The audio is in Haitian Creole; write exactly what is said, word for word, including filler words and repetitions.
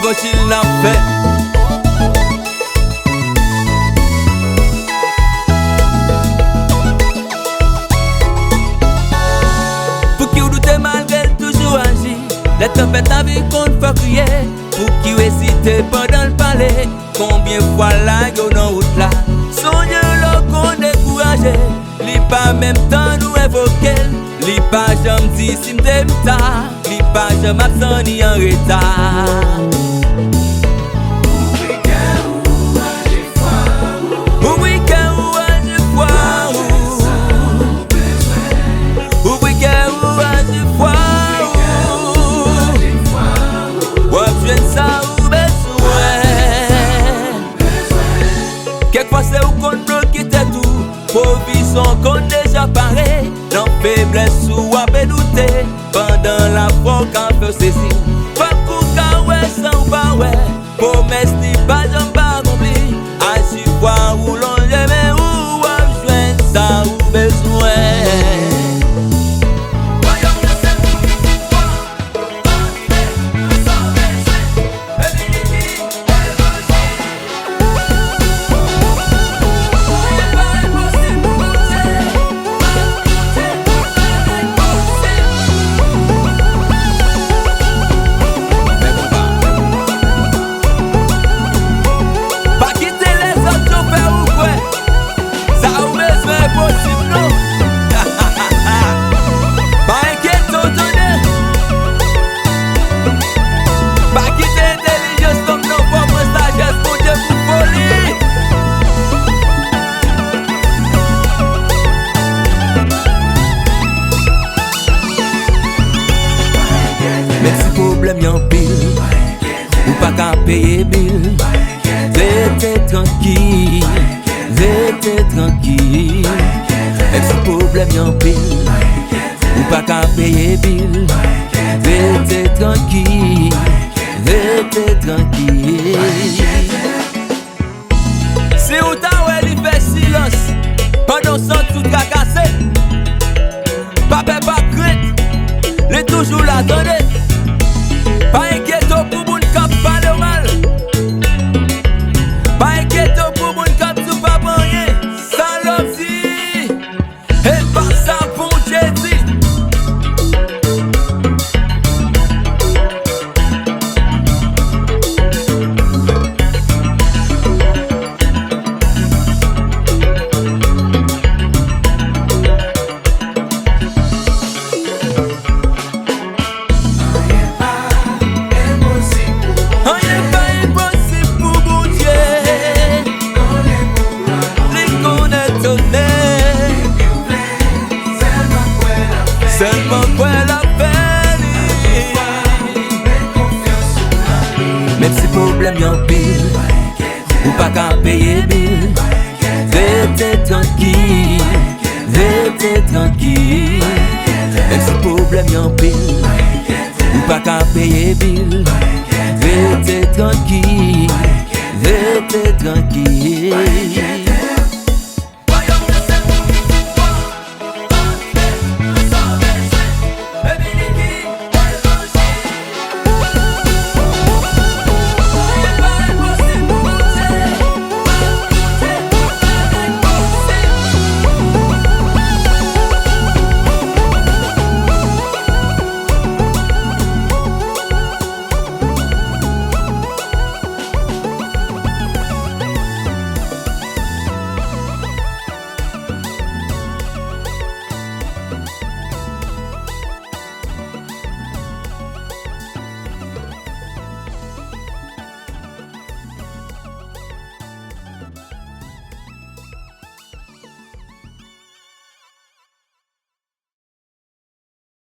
Gon chil n ap fè. Pouki w doute malgre l toujou aji? Lè tanpèt lavi konn fè w kriye, pouki w ezite pandan l pale? Konbyen fwa l lage w nan wout la? Sonje lè w konn dekouraje. Li pa menm tann ou envoke l. Li pa janm di si m te m ta. Li pa janm absan ni an reta. Ouvri kè ou, aji fwa ou. Ouvri kè ou, aji fwa ou. Ouvri kè ou, aji fwa ou. W ap jwenn sa ou bezwen. Kèk fwa se ou konn bloke tèt ou. Pwovizyon konn deja pare. Nan feblès ou ap doute. Pandan lafwa w ka fè w sezi. Fòk ou ka wè san w pa wè. Pwomès li pa janm pa akonpli. Aji fwa ou lonje men ou, w ap jwenn sa ou bezwen. Pa kite lèzòt yo fè ou kwè. Sa ou bezwen posib non. Pa enkyete w tande. Pa kite entelijans nonm nan fè w pran sajès Bondye pou foli. Menm si pwoblèm yo anpil, ou pa ka peye bil. Rete trankil, rete trankil. Menm si pwoblèm yo anpil, ou pa ka peye bil. Rete trankil, rete trankil. Si ou ta wè li fè silans pandan w santi w trakase, pa pè, pa krent, li toujou la, tande. Pa enkyete w pou moun k ap pale w mal. Pa enkyete w pou moun k ap di w p ap anyen. Sa lòm di. E pa sa Bondye di. Anyen pa enposib pou Bondye. Li konnen tonè. Sèlman kwè l ap fè li. Menm si pwoblèm yo anpil, ou pa ka peye bil. Rete trankil, rete trankil. Menm si pwoblèm yo anpil, ou pa ka peye bil. Rete trankil, rete trankil.